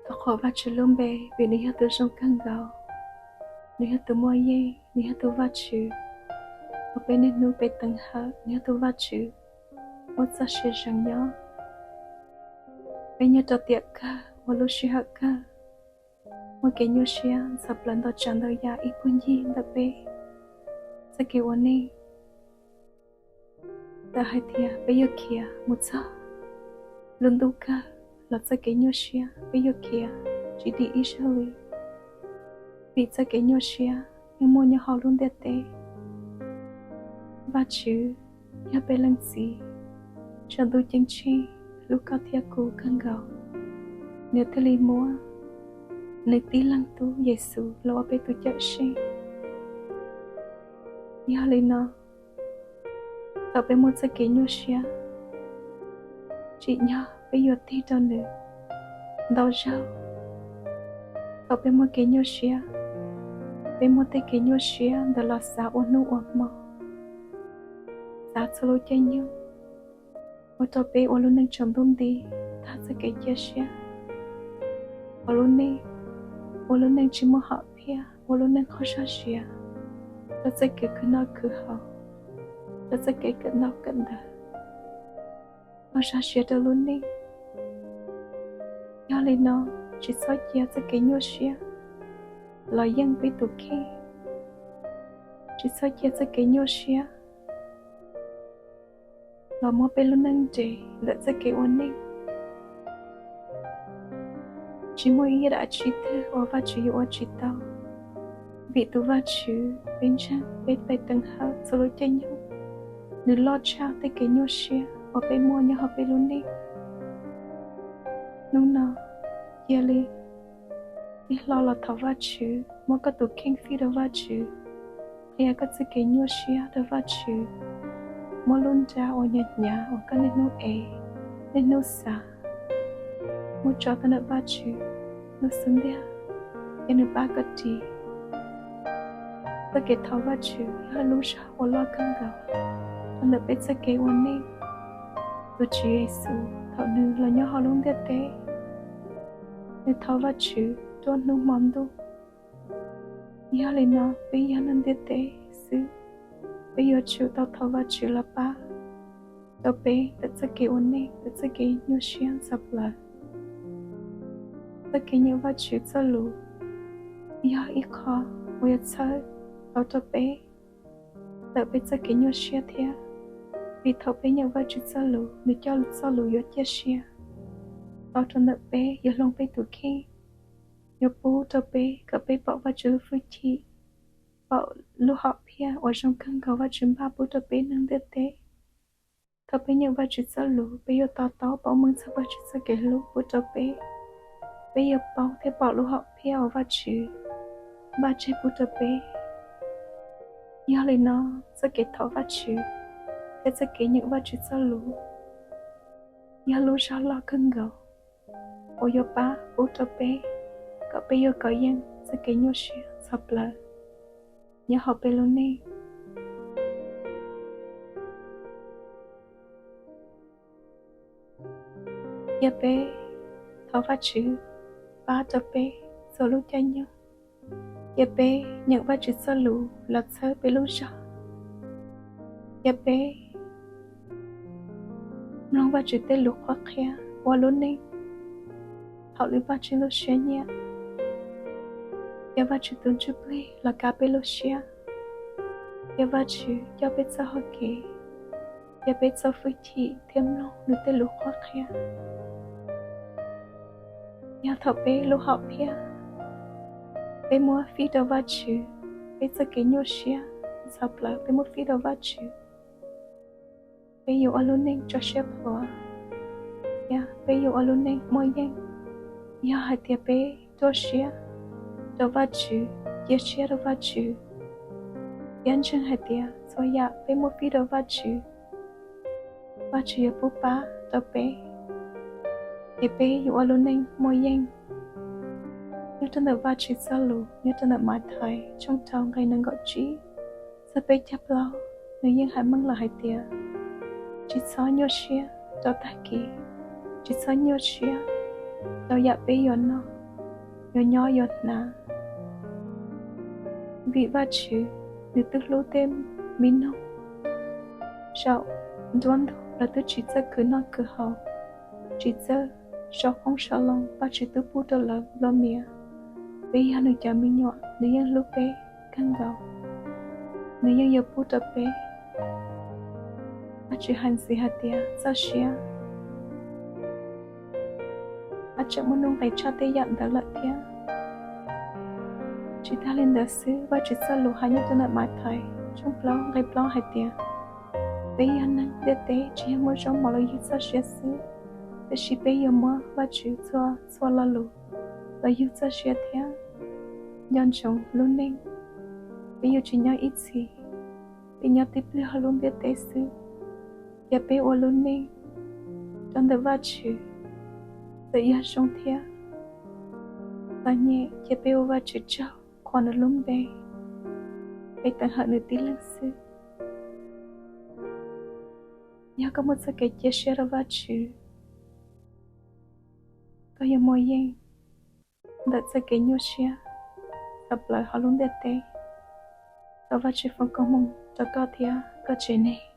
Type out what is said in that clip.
Thov qhuas Vajtswv lub npe vim nws yog tus zoo kawg nkaus, nws yog tus muaj yeej, nws yog tus Vajtswv uas peb niaj hnub peb teev hawm, nws yog tus Vajtswv muaj txoj sia zoo nyob. Peb nyob rau tiam kawg uas lub sij hawm kawg muaj kev nyuaj siab ntxhov plaws ntau tsav ntau yam ib puag ncig ntawm peb txoj kev ua neej. Txawm hais tias peb yuav khiav mus txog lub ntuj kawg los txoj kev nyuaj siab peb yuav khiav tsis dim ib zaug li, vim txoj kev nyuaj siab yeej muaj nyob hauv lub ntiaj teb. Vajtswv yog peb leej Txiv Saum Ntuj Ceeb Tsheej, hlub koj thiab kuv kawg nkaus, nws thiaj li muab nws tib leeg tub Yexus los ua peb tus Cawm Seej. Yog li no, thaum peb muaj txoj kev nyuaj siab, tsim nyog peb yuav tig rau nws ntau zaug. Thaum peb muaj kev nyuaj siab, peb muab tej kev nyuaj siab ntawd los xav ua hnub ua hmo, xav txhua lub caij nyoog, ua rau peb ua lub neej tsaus ntuj nti, tag txoj kev cia siab, ua lub neej, ua lub neej tsis muaj hom phiaj, ua lub neej qaug zog siav, rau txoj kev khwv noj khwv haus, rau txoj kev kawm ntaub kawm ntawv, qaug zog siav rau lub neej. Yog li no, tsis txhob cia txoj kev nyuaj siab los yeej peb tus kheej, tsis txhob cia txoj kev nyuaj siab los muab peb lub neej nres ntawm txoj kev ua neej. Tsis muaj ib yam dab tsi twg uas Vajtswv yuav ua tsis tau, vim tus Vajtswv peb ntseeg, peb pais teev hawm txhua lub caij nyoog, nws loj tshaj tej kev nyuaj siab uas peb muaj nyob hauv peb lub neej. Hnub no, cia li tig hlo los thov Vajtswv, muab koj tus kheej fij rau Vajtswv, qhia koj txoj kev nyuaj siab rau Vajtswv, muab lub nra uas hnyav hnyav uas koj niaj hnub ev, niaj hnub xav, muab tso rau ntawm Vajtswv lub xub ntiag, cia nws pab koj ris. Txoj kev thov Vajtswv yog lub zog uas loj kawg nkaus rau ntawm peb txoj kev ua neej. Tus Tswv Yexus thaum nws los nyob hauv lub ntiaj teb, nws thov Vajtswv ruaj hnub hmo ntuj. Yog li no peb yog neeg ntiaj teb xwb, peb yuav tsum tau thov Vajtswv los pab rau peb ntawm txoj kev ua neej, ntawm txoj kev nyuaj siab ntxhov plaws. Txoj kev nyeem Vajtswv txoj lus yog ib qho uas yuav txhawb tau rau peb ntawm peb txoj kev nyuaj siab thiab, vim thaum peb nyeem Vajtswv txoj lus, nws coj txoj lus yuav ciaj sia tau rau ntawm peb, yuav hloov peb tus kheej, yuav pub rau peb kom peb pom Vajtswv lub hwj chim, pom lub hom phiaj uas zoo kawg nkaus Vajtswv npaj pub rau peb neeg ntiaj teb. Thaum peb nyeem Vajtswv txoj lus, peb yuav to taub paub meej txog Vajtswv txoj kev hlub pub rau peb. Peb yuav paub thiab pom lub hom phiaj uas Vajtswv npaj tseg pub rau peb. Yog li no, txoj kev thov Vajtswv thiab txoj kev nyeem Vajtswv txoj lus yog lub zog loj kawg nkaus uas yuav pab pub rau peb kom peb yuav kov yeej txoj kev nyuaj siab ntxhov plaws nyob hauv peb lub neej. Cia peb thov Vajtswv pab rau peb txhua lub caij nyoog. Cia peb nyeem Vajtswv txoj lus los txhawb peb lub zog. Cia peb mloog Vajtswv tej lus qhuab qhia ua lub neej haum li Vajtswv lub siab nyiam. Cia Vajtswv tus Ntsuj Plig los kav peb lub siab. Cia Vajtswv coj peb txoj hau kev. Cia peb txo hwj chim thiab mloog nws tej lus qhuab qhia. Yog thaum peb lub hom phiaj peb muab fij rau Vajtswv, peb txoj kev nyuaj siab ntxhov plaws peb muab fij rau Vajtswv, peb yuav ua lub neej tso siab plhuav, thiab peb yuav ua lub neej muaj yeej. Yog hais tias peb ruaj siab rau Vajtswv, cia siab rau Vajtswv, thiab ntseeg hais tias txhua yam peb muab fij rau Vajtswv, Vajtswv yuav pub pab rau peb, ces peb yuav ua lub neej muaj yeej. Nyob rau ntawm Vajtswv txoj lus nyob rau ntawm Mathais tshooj rau nqe nees nkaum tsib txog peb caug plaub, nws yeej hais meej lawm hais tias, tsis txhob nyuaj siab rau tag kis, tsis txhob nyuaj siab rau yam peb yuav noj, yuav nyob yuav hnav. Vim Vajtswv nws twb hlub tej me noog saum nruab ntug, lawv twb tsis txawj khwv noj khwv haus, tsis txawj sau qoob sau loo, Vajtswv twb pub rau lawv nplua mias. Peb yog nws cov me nyuam, nws yeej hlub peb kawg nkaus, nws yeej yuav pub rau peb. Vajtswv hais ntxiv hais tias txoj sia, Vajtswv muaj nuj nqis tshaj tej yam ntawd lawm thiab. Tsis tag li ntawd xwb, Vajtswv txoj lus hais nyob rau ntawm Mathais tshooj plaub nqe plaub hais tias, peb yog neeg ntiaj teb, tsis yog muaj zaub mov los yug txoj sia xwb, tiam sis peb yuav muab Vajtswv txhua txhua lo lus los yug txoj sia thiab nco ntsoov lub neej. Peb yuav tsis nyob ib txhis, peb nyob tib pliag hauv lub ntiaj teb xwb. Cia peb ua lub neej rau ntawm Vajtswv, txawm yog zoo thiab txom nyem, cia peb ua Vajtswv tsaug, qhuas nws lub npe, peb teev hawm nws tib leeg xwb. Yog koj muaj txoj kev cia siab rau Vajtswv, koj yuav muaj yeej ntawm txoj kev nyuaj siab tshaj plaws hauv lub ntiaj teb. Thov Vajtswv foom koob hmoov rau koj thiab koj tsev neeg.